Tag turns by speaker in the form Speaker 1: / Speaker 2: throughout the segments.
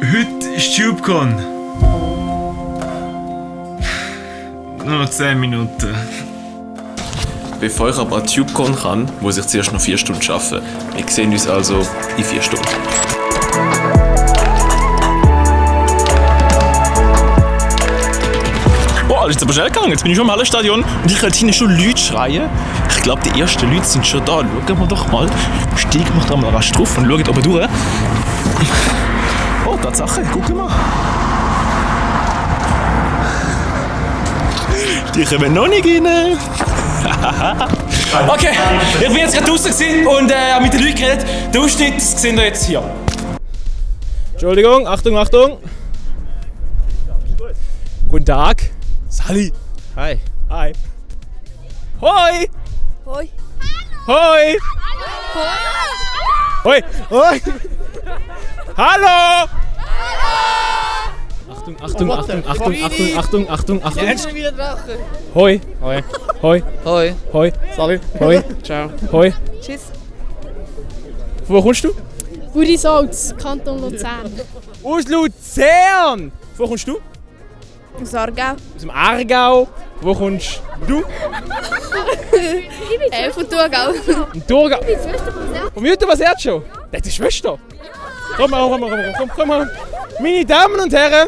Speaker 1: Heute ist TubeCon. Noch 10 Minuten.
Speaker 2: Bevor ich aber an TubeCon kann, muss ich zuerst noch 4 Stunden arbeiten. Wir sehen uns also in 4 Stunden. Boah, das ist aber schnell gegangen. Jetzt bin ich schon im Hallenstadion und ich höre hinten schon Leute schreien. Ich glaube, die ersten Leute sind schon da. Schauen wir doch mal. Steigen wir da mal rasch drauf und schauen oben durch. Oh, Tatsache, guck mal. Die kommen noch nicht rein. Okay, ich bin jetzt gerade draußen und habe mit den Leuten geredet. Den Ausschnitt sehen wir jetzt hier.
Speaker 3: Entschuldigung, Achtung, Achtung. Guten Tag. Sally. Hi. Hi. Hoi.
Speaker 4: Hoi.
Speaker 3: Hoi. Hoi. Hoi. Hallo. Achtung, Achtung, Achtung, Achtung, Achtung, Achtung, Achtung, Achtung. Hoi. Hoi. Hoi.
Speaker 5: Hoi.
Speaker 3: Hoi.
Speaker 5: Salut.
Speaker 3: Hoi.
Speaker 5: Ciao.
Speaker 3: Hoi.
Speaker 4: Tschüss.
Speaker 3: Von wo kommst du?
Speaker 4: Budisalz, Kanton Luzern.
Speaker 3: Aus Luzern. Wo kommst du?
Speaker 4: Aus Aargau.
Speaker 3: Aus dem Aargau. Wo kommst du?
Speaker 4: Von Thurgau.
Speaker 3: Im Thurgau. Vom YouTube, was hört schon? Das ist die Schwester. Komm mal, komm mal, komm mal. Meine Damen und Herren,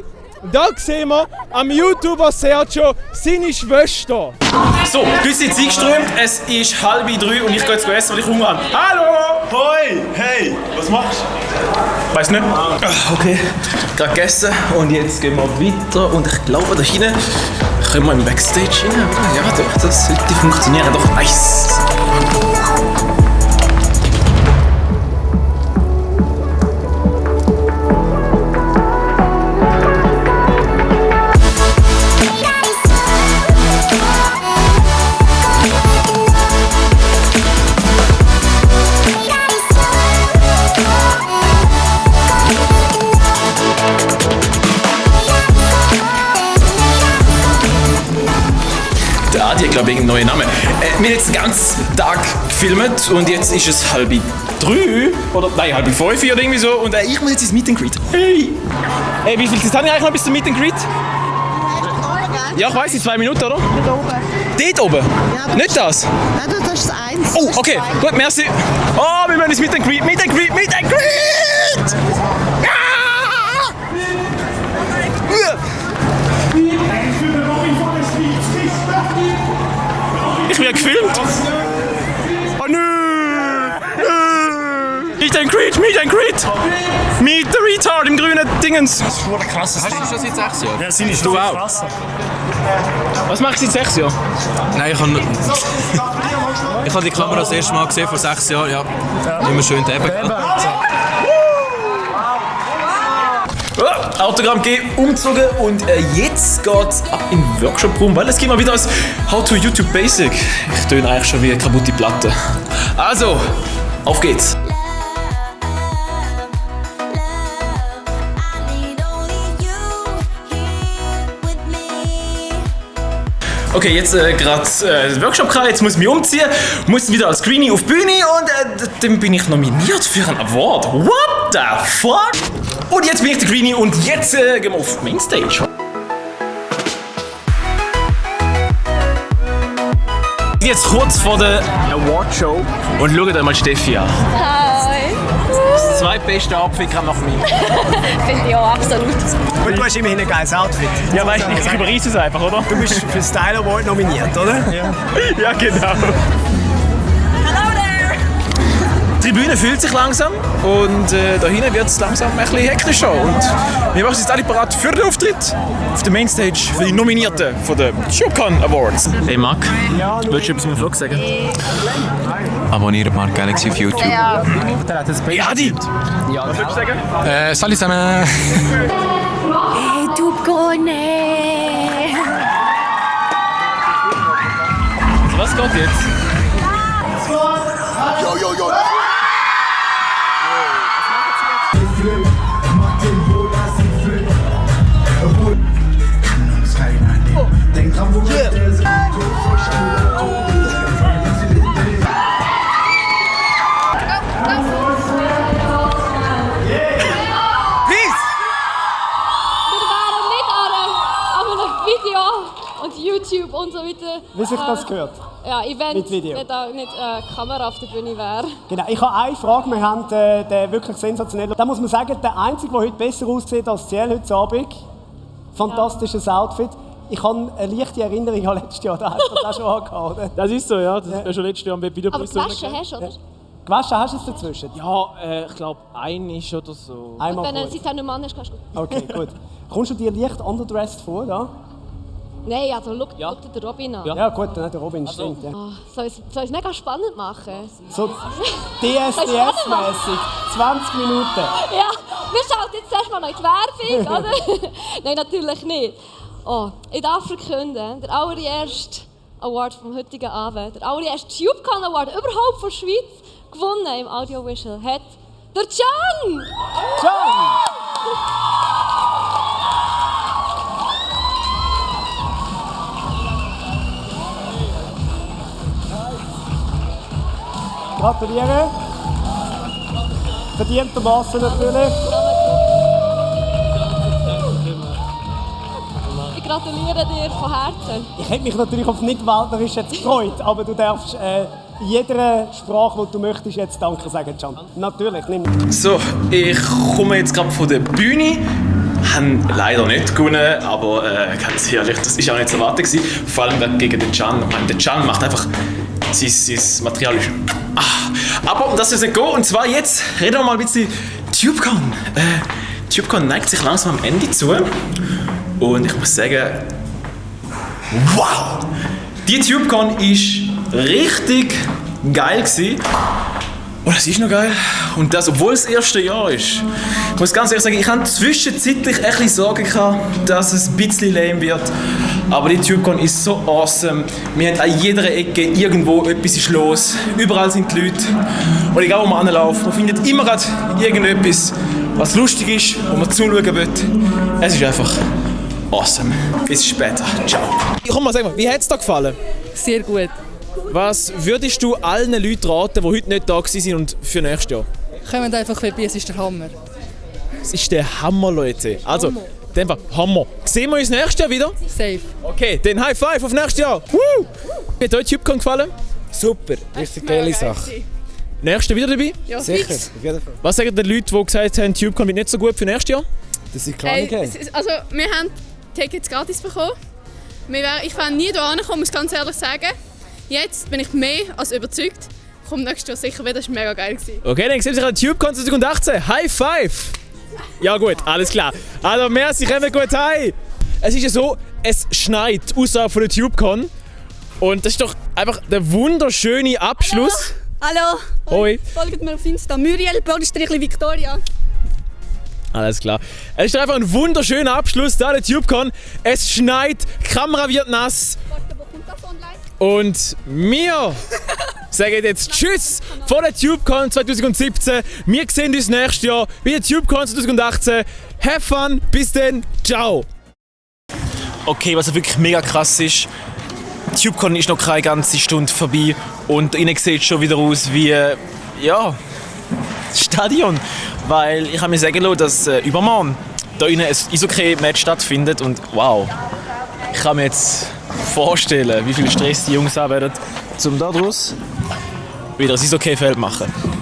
Speaker 3: da sehen wir am YouTuber Sergio seine Schwester.
Speaker 2: So, wir sind jetzt eingeströmt. Es ist 2:30 und ich gehe jetzt essen, weil ich Hunger habe. Hallo!
Speaker 1: Hoi! Hey! Was machst du?
Speaker 2: Weiß nicht. Okay, gerade gegessen und jetzt gehen wir weiter und ich glaube da hinten können wir im Backstage rein. Ja doch, das sollte funktionieren. Doch, nice! Die hat, glaube ich, einen neuen Namen. Wir haben jetzt den ganzen Tag gefilmt und jetzt ist es 2:30 oder nein, 4:30 oder irgendwie so und ich muss jetzt ins Meet and Greet. Hey! Hey, wie viel Zeit habe ich eigentlich noch bis zum Meet and Greet? Ja, ich weiss, in 2 Minuten, oder?
Speaker 6: Dort oben.
Speaker 2: Dort oben?
Speaker 6: Ja,
Speaker 2: Nicht das?
Speaker 6: Nein, das ist das 1.
Speaker 2: Oh, okay, gut, merci. Oh, wir müssen ins Meet and Greet, Meet and Greet, Meet and Greet! Ah! Ich bin ja gefilmt. Oh nö! Meet and Greet, Meet and Greet! Meet the Retard im grünen Dingens.
Speaker 5: Das ist ein krasses Ding. Hast du schon seit 6 Jahren?
Speaker 1: Ja, seine
Speaker 2: Du auch. Was machst du seit 6 Jahren?
Speaker 5: Nein, ich habe die Kamera das erste Mal gesehen vor 6 Jahren. Ja. Immer schön eben.
Speaker 2: Autogramm G umgezogen und jetzt geht's ab in den Workshop-Raum, weil es geht mal wieder als How to YouTube Basic. Ich töne eigentlich schon wie eine kaputte Platte. Also, auf geht's! Okay, jetzt gerade Workshop gehabt, jetzt muss ich mich umziehen, muss wieder als Greenie auf die Bühne und dann bin ich nominiert für einen Award. What the fuck? Und jetzt bin ich der Greenie und jetzt gehen wir auf die Mainstage. Jetzt kurz vor der Awardshow und schaut einmal Steffi an.
Speaker 4: Hi.
Speaker 2: Das zweitbeste Outfit kam nach mir.
Speaker 4: Finde ich auch absolut.
Speaker 7: Und du hast immerhin ein geiles Outfit.
Speaker 2: Ja, weißt du, ich überreiße es einfach, oder?
Speaker 7: Du bist für Style Award nominiert, oder? Ja.
Speaker 2: Ja, genau.
Speaker 4: Hello there.
Speaker 2: Die Tribüne fühlt sich langsam und da hinten wird es langsam ein bisschen hektischer. Und wir machen jetzt alle parat für den Auftritt auf der Mainstage für die Nominierten von den TubeCon Awards. Hey Marc, willst du etwas mit dem Vlog sagen?
Speaker 5: Abonniert Marc Galaxy auf YouTube.
Speaker 4: Ja.
Speaker 2: Ja, die! Was willst du sagen?
Speaker 5: Salut zusammen!
Speaker 4: Hey, du Gone.
Speaker 2: Was geht jetzt?
Speaker 4: und YouTube und so weiter.
Speaker 7: Wie sich das gehört.
Speaker 4: Ja, Event,
Speaker 7: Mit Video.
Speaker 4: wenn da nicht Kamera auf der Bühne wäre.
Speaker 7: Genau, ich habe eine Frage, wir haben den wirklich sensationell. Da muss man sagen, der Einzige, der heute besser aussieht als Ciel heute Abend. Fantastisches Outfit. Ich habe eine leichte Erinnerung an letztes Jahr, da hast du das auch schon angehabt, oder?
Speaker 3: Das ist so, ja. Das ist schon letztes Jahr am Baby
Speaker 4: Aber gewaschen hast du, oder?
Speaker 7: Gewaschen hast du es dazwischen?
Speaker 3: Ja, ich glaube, ein ist oder so.
Speaker 7: Einmal
Speaker 4: Wenn du
Speaker 7: kurz.
Speaker 4: seitdem nicht Mann hast, kannst du...
Speaker 7: Okay, gut. Kommst du dir leicht underdressed vor, da?
Speaker 4: Nein, also schau
Speaker 3: Ja.
Speaker 4: dir den Robin an.
Speaker 7: Ja gut, der Robin stimmt. Ja.
Speaker 4: Soll ich es mega spannend machen?
Speaker 7: So DSDS-mäßig, 20 Minuten.
Speaker 4: Ja, wir schauen jetzt erstmal noch in die Werbung, oder? Nein, natürlich nicht. Oh, ich darf verkünden, der allererste Award vom heutigen Abend, der allererste TubeCon Award überhaupt von der Schweiz, gewonnen im Audiovisual, hat der Can!
Speaker 7: Gratuliere. Verdientermaßen natürlich.
Speaker 4: Ich gratuliere dir von Herzen.
Speaker 7: Ich hätte mich natürlich auf nicht-Waldnerisch jetzt gefreut, aber du darfst in jeder Sprache, die du möchtest, jetzt Danke sagen, Can. Natürlich, nimm.
Speaker 2: So, ich komme jetzt gerade von der Bühne. Haben leider nicht gewonnen, aber ganz ehrlich, das war auch nicht zu erwarten gewesen. Vor allem gegen den Can. Ich meine, der Can macht einfach sein Material. Aber um das soll es nicht gehen. Und zwar jetzt reden wir mal ein bisschen TubeCon. TubeCon neigt sich langsam am Ende zu. Und ich muss sagen, wow! Die TubeCon war richtig geil gewesen. Und es ist noch geil. Und das, obwohl es das erste Jahr ist. Ich muss ganz ehrlich sagen, ich hatte zwischenzeitlich ein bisschen Sorge gehabt, dass es ein bisschen lame wird. Aber die TubeCon ist so awesome. Wir haben an jeder Ecke irgendwo etwas ist los. Überall sind die Leute. Und egal wo man anläuft, man findet immer gerade irgendetwas, was lustig ist, wo man zuschauen will. Es ist einfach awesome. Bis später. Ciao.
Speaker 3: Komm mal, sag mal, wie hat es dir gefallen?
Speaker 6: Sehr gut.
Speaker 3: Was würdest du allen Leuten raten, die heute nicht da waren und für nächstes Jahr?
Speaker 6: Kommt einfach vorbei, es ist der Hammer.
Speaker 3: Es ist der Hammer, Leute. Also, in dem Fall Hammer. Sehen wir uns nächstes Jahr wieder?
Speaker 6: Safe.
Speaker 3: Okay, dann High Five auf nächstes Jahr. Woo! Wie hat euch TubeCon gefallen?
Speaker 8: Super, das ist eine geile Sache.
Speaker 3: Nächstes Jahr wieder dabei?
Speaker 6: Ja,
Speaker 8: Sicher,
Speaker 6: fix.
Speaker 8: auf jeden Fall.
Speaker 3: Was sagen die Leute, die gesagt haben, TubeCon wird nicht so gut für nächstes Jahr?
Speaker 8: Das sind kleine Geld.
Speaker 6: Also, wir haben Tickets gratis bekommen. Ich wäre nie hierher gekommen, muss ganz ehrlich sagen. Jetzt bin ich mehr als überzeugt. Kommt nächstes Jahr sicher wieder, das war mega geil.
Speaker 3: Okay, dann sehen wir sich an TubeCon 2018. High Five! Ja gut, alles klar. Also merci, kommen gut heim. Es ist ja so, es schneit außerhalb von der TubeCon. Und das ist doch einfach der wunderschöne Abschluss.
Speaker 6: Hallo!
Speaker 3: Hoi.
Speaker 6: Folgt mir auf Insta. Muriel, Bordestrichli Victoria.
Speaker 3: Alles klar. Es ist einfach ein wunderschöner Abschluss da der TubeCon. Es schneit, die Kamera wird nass.
Speaker 6: Warte, wo kommt das online?
Speaker 3: Und wir sagen jetzt Tschüss von der TubeCon 2017. Wir sehen uns nächstes Jahr bei der TubeCon 2018. Have fun, bis dann, ciao. Okay, was wirklich mega krass ist, die TubeCon ist noch keine ganze Stunde vorbei und innen sieht schon wieder aus wie, ja, das Stadion. Weil ich habe mir sagen lassen, dass übermorgen da innen ein Eishockey-Match stattfindet und wow, ich kann mir jetzt vorstellen, wie viel Stress die Jungs haben werden, um daraus wieder ein Eishockey-Feld zu machen.